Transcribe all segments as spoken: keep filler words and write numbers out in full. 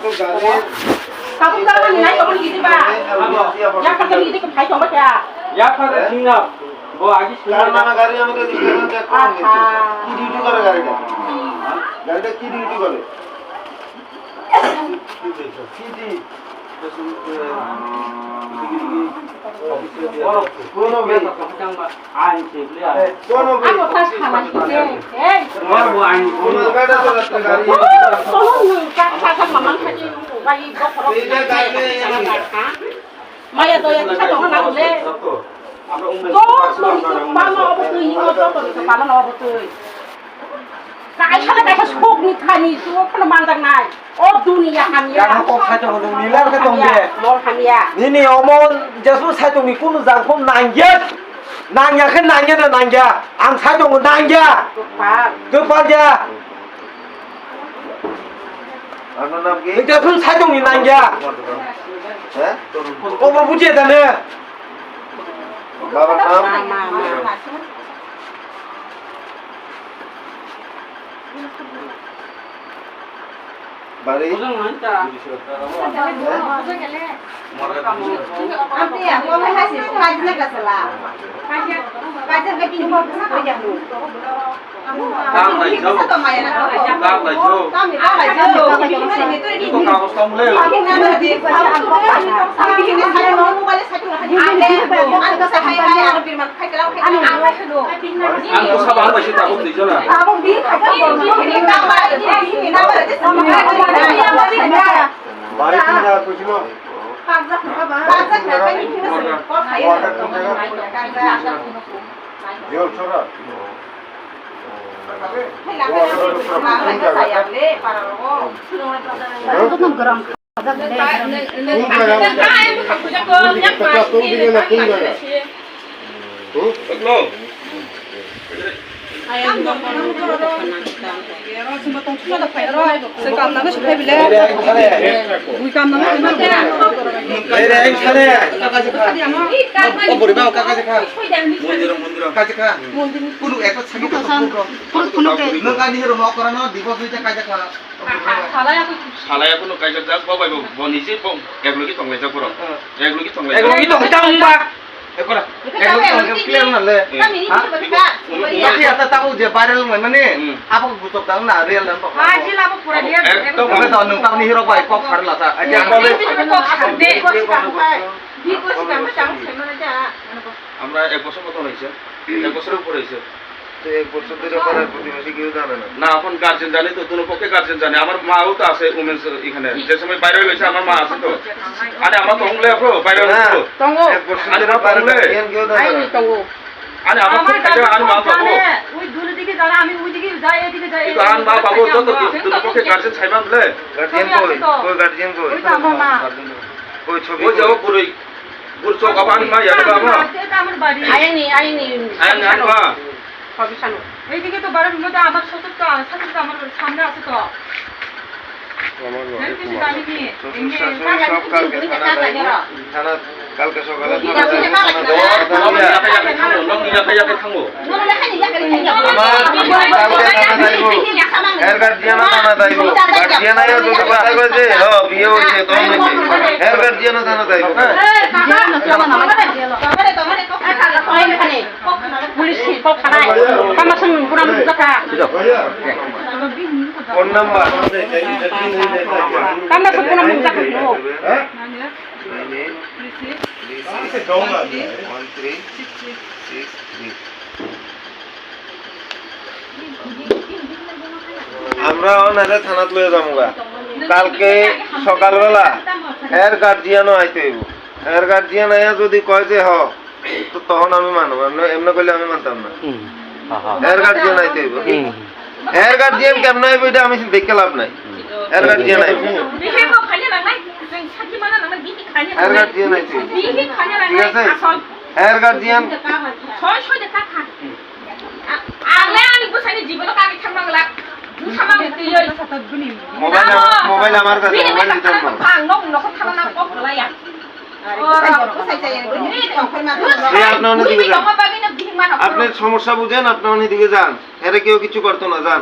Tabuk tabuk ni nai tabuk ni ba. Ya kata ni dik khai tong ba kya? Ya kata singa. Bo agi singa. Karena gari yang itu di sana dia kurang gitu. Aha. Ki duty kore gari da? Gari da ki duty kore? Ki duty? Kono be. Kono be. Abo tas khamani khe, ei. Kono be. Kono be. Kono nwng kha kha kha mamang kha khe nwng bai bokhorok kha kha. Maya doya kha tongna nang le. Joto ni khe pano obo twi, joto ni khe pano obo twi. Kaisa na kaisa sukni thani, sukno manjaknai. O duniya hamya. Yang kok saito hwnwi milar khe tong de. Mol hamya. Nini omo jesmo saitongni kunu jang phone nangya. Nangya khe nangya na nangya. Ang saito nangya. Kwpal. Kwpal ya. Ano nam ki? Nita phone saitongni nangya. He? Obo bujiya da ne? Baba nam? Bari? Ang ko sabo ang bai se tabuk twi jona. Bari twi na kuchimo. Water twi na. Jol chora. Kung jaga? Kung jaga? Kung jaga? Hmm? Kunu ekta sagi to. Nung ani hero nok korano divorce hoite kaijak kha. Salaya kunu kaijak jak bo bai bo, bo niji bo eklogi tonglaijak borok. Hmm. Eklogi tonglaijak. Eklogi tonglaijak wngba. Ekora. Eklogi tonglaijak clear na le. Ha? Tapi ata tabu je viral wngmani. Hmm. Abo gutok dang na real dan tok. Ha, jila bo pura dia. Ekdom. Oke to nung tamni hero bai kok sar la sa. Aja kok sar de. Kok sar de. Kok sar de. Amra ek bosor moto hoyse. Ek bosor upor hoyse. তো এক বছর ধরে পাড়ার প্রতিবেশী কেউ জানে না? না, এখন গার্জিয়ান জানে তো, দুনো পক্ষে গার্জিয়ান জানে। আমার মাও তো আছে উমেন্স এখানে, যে সময় বাইরে হয়েছে আমার মা আছে তো। আরে আমার তো হুংলে আপু বাইরে হয়েছে তো। হ্যাঁ, এক বছর ধরে পাড়ার গার্জিয়ান কেউ জানে না। আরে আমার তো খাইতে আর মা পাবো। ওই দুনো দিকে যারা, আমি ওই দিকে যাই, এদিকে যাই। কিন্তু আর মা পাবো যত দুনো পক্ষে গার্জিয়ান ছাইমা বলে। গার্জিয়ান কই? কই গার্জিয়ান কই? ওই তো আমার মা। কই ছবি? ওই যাও পুরোই। Guru chok abo ani ma ya ba ma. Ayang ni, ayang ni. Ayang ni ani ma. এইদিকে তো বারো রুমে তো আমার শ্বশুর তো আছে, শ্বশুর তো আমার সামনে আছে তো। আমার ঘরে ঘুমাবে। শ্বশুর শাশুড়ি সব কালকে থানা যাইব। থানা কালকে সকালে থানা যাইব। থানা যাইব। Nong ni yakai yakai thango. Her guardian o thana taibo. Guardian ayo jodi kotha koi je, ho, biye hoise, tong hoise. Her guardian o thana taibo. Police si kok khanai. Kama sung pura mung kata. Phone number. Kama sung pura mung kata. One three six three. আমরা ওনারে থানাত লয়ে যামুগা। কালকে সকালবেলা এর গার্জিয়ানও আইতে হইব। এর গার্জিয়ান আইয়া যদি কয় যে হ, তো তখন আমি মানব, এমনি, এমনি করলে আমি মানতাম না। হুম। হা, হা। এর গার্জিয়ান আইতে হইব। হুম। এর গার্জিয়ান কেমন হইব এটা আমি দেখে লাভ নাই। এর গার্জিয়ান আইব। এর গার্জিয়ান আইব। ঠিক আছে? এর গার্জিয়ান। মোবাইল আমার, মোবাইল আমার কাছে, মোবাইল দিতে পারবো না। এই আপনি অন্যদিকে যান। আপনি সমস্যা বুঝেন, আপনি অন্যদিকে যান। এরা কেউ কিছু করতো না, যান।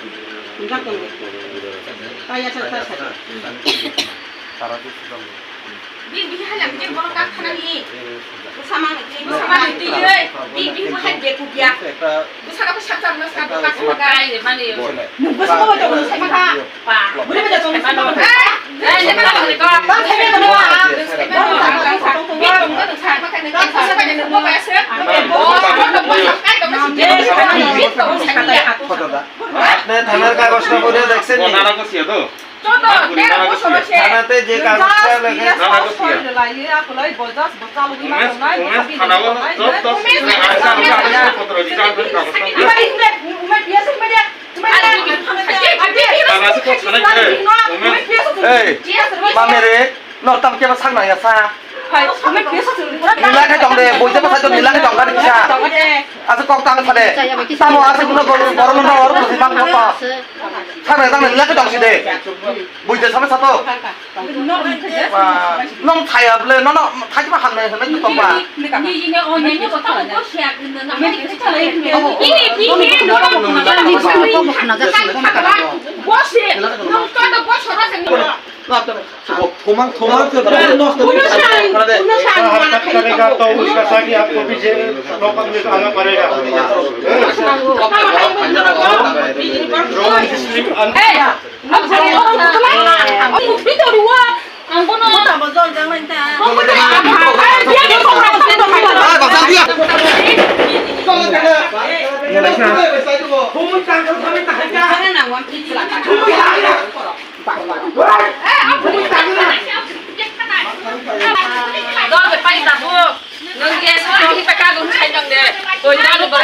Nungjak tong di. Taya sa, sa, sa. Tara di sudam. Bi, bi, hai lang, bi, borok kak khana ni. Sama ni, sama ni, bi, bi, hai be ku biya. Bwsano khe sakchang no sa, bwsano khe gai mani. Nwng bwsano bai tongo, nwng sai ma kha. Bwrwi bai tongo, nwng sai ma kha. Ei, ei, le mana kha ko? Nwng sai ma kha. Nwng sai ma kha. Nwng sai ma kha. Nwng sai ma kha. Nwng sai ma kha. Nwng sai ma kha. Nwng sai ma kha. আপনি থানার কাগজটা পড়ে দেখছেন নি? থানাতে যে কাগজটা লেখা এই, mame re, no tam khe ba sak nang ya sa. Nila khe tong de, boi jaba sai to nila khe tong kha de kisa. Asa kok tang kha de. Tamo asa kuno gor-, gorong no oro kusi mang kha. Sak nang tang nila khe tong si de. Boi de sama sa to. Ba, nong thaya ble, no, no, thai ma han nai, han nai tong ba. थोमा, थोमा से नष्ट नहीं करना। करेगा तो उसका साथ ही आपको भी जेल नौकरी में आना पड़ेगा। Dol bai pai tabuk. Nwng gas ma hi ta ka dum sai nang de. Koi ta lu ba.